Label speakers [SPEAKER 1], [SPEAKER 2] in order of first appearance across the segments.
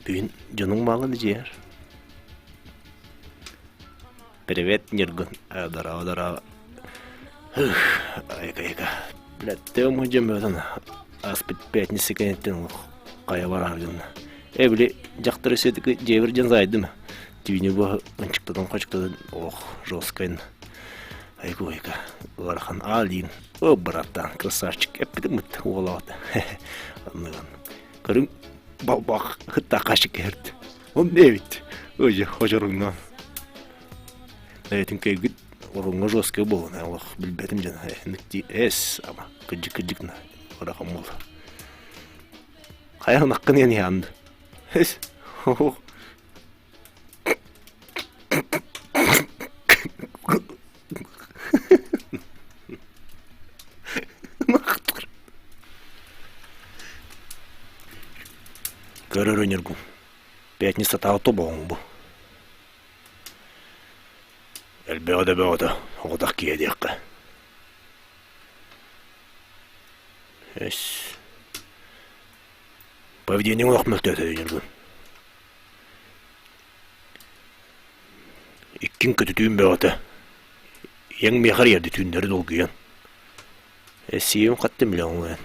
[SPEAKER 1] Бүгүн дьонуҥ бааллар дьиэҕэр? Привет, Ньургун. Здорово, здорово. Айка-айка. Блядь, ты мудьым өтөн аспыт пятница кэнниттэн хайа бараар гынна. Э, били, дьахтары все-таки дьиэбэр дьон сайдым. Түүнү бу ынчыктадан хочуктадан ох, жесткайын. Айка-айка. Ыарахан аалиин. О, братан, красавчик. Эппитим быт уолаҕыт. Анныган. Көрүҥ балбаах хыттаахаачык кэһэрт. Он эбит. Ой, хочоруҥна. Бэйэтин көйгүт оруҥҥа жесткай буолан олох билбэтим дьон эс ама кырдьык кырдьык на ырахан буолла. Хайа ынаххын иэн иһээн эс Көрөр Ньургун. Пятницатааҕы тобоҕуҥ бу. Элбэҕи да бөҕөтө оҕотох киһи диэххэ. Эс. Поведениеҥ олох мөлтөөтө Ньургун. Иккиҥ көтүтүүм бөҕөтө. Ийэҥ миэхэ эрийэрди түүннэри долгуйан. Эссиэм хатта билэҕин эн.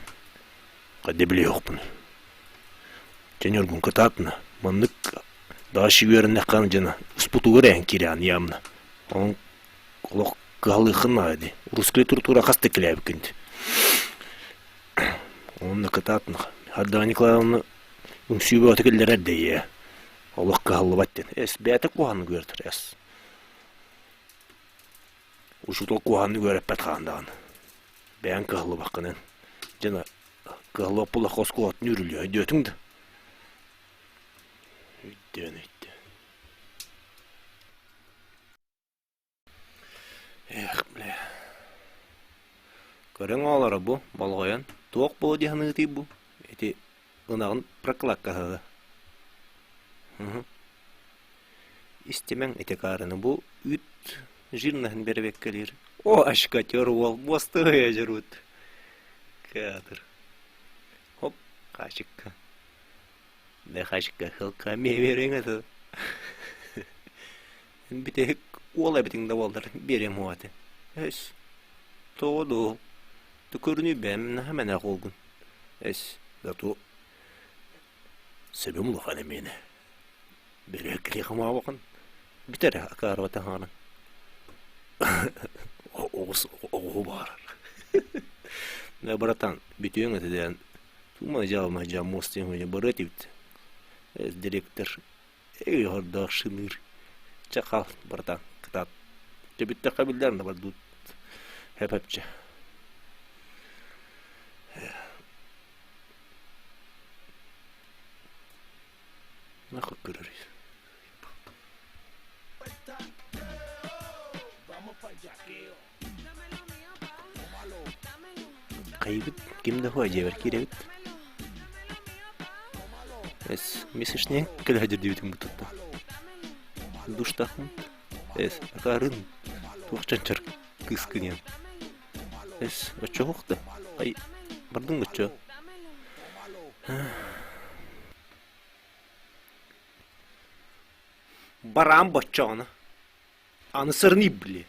[SPEAKER 1] Хайда билиэхпин. Дьэ Ньургун кытаатына. Маннык дальше үөрэннэххэ дьэна успутугар эһэн киирэҕин явно. Онон олох кыһалыаххын наада дии. Русская литература хас да килээбиккин дии. Онно кытаатына. Сардаана Николаевна үҥсүү бөҕөтө киллэрэр да ийээ. Олох кыһаллыбат диэн. Эс бэйэтэ куһаҕаннык үөрэтэр эс. Учуутал куһаҕаннык үөрэппэт хаһан даҕаны. Бэйэҥ кыһаллыбаккынан. Дьэ кыһаллыбат буоллахха оскуолаттан үүрүллүө өйдөөтүҥ да? Өйдөөн өйдөөн. Эх, бля. Көрүҥ оҕолоро бу, болҕойон, туох буолуо дии саныытый бу? Ити ынаҕын прокладкаһыга. Истимэҥ ити акаарыны бу үүт жирноһын бэрэбиэккэлиир. О, ашкатер уол, буостуой дьоруут. Кадр. Хоп, хаачыкка. Да хаачыкка хылка биэриэҥ этэ. Бүтэһик уол эбитиҥ да буоллар биэриэм уо этэ. Эс, тоҕо дуу? Түкүрүнүй бэйэм наһаа мэнээх уолгун. Эс, зато сөбүм улахан эмиэнэ. Бөрөөккүлүү хамаабакын. Бүтэр акаарыба таһааран. Оҕус оҕуһу баарар. Да, братан, бүтүөҥ этэ диэн тума дьаалма дьаммуос диэн барыа этибит. Директор Эй, хордоох шыныыр. Чэ, хаал, братан, кытаат. Дьэ, бүттэххэ биллэр да бардуут. Хэп-хэпчэ. Нахуй көрөр. Хайыбыт ким да хуа дьиэбэр киирэбит. Эс, месячный кэлэ дьэрдибитин бутутта. Душтахмын. Эс, акаарын туох чанчар кыыскын Эс, оччоһуох да. Ай, бардыҥ оччо. Бараан боччоҕуна. Аны сырныы били.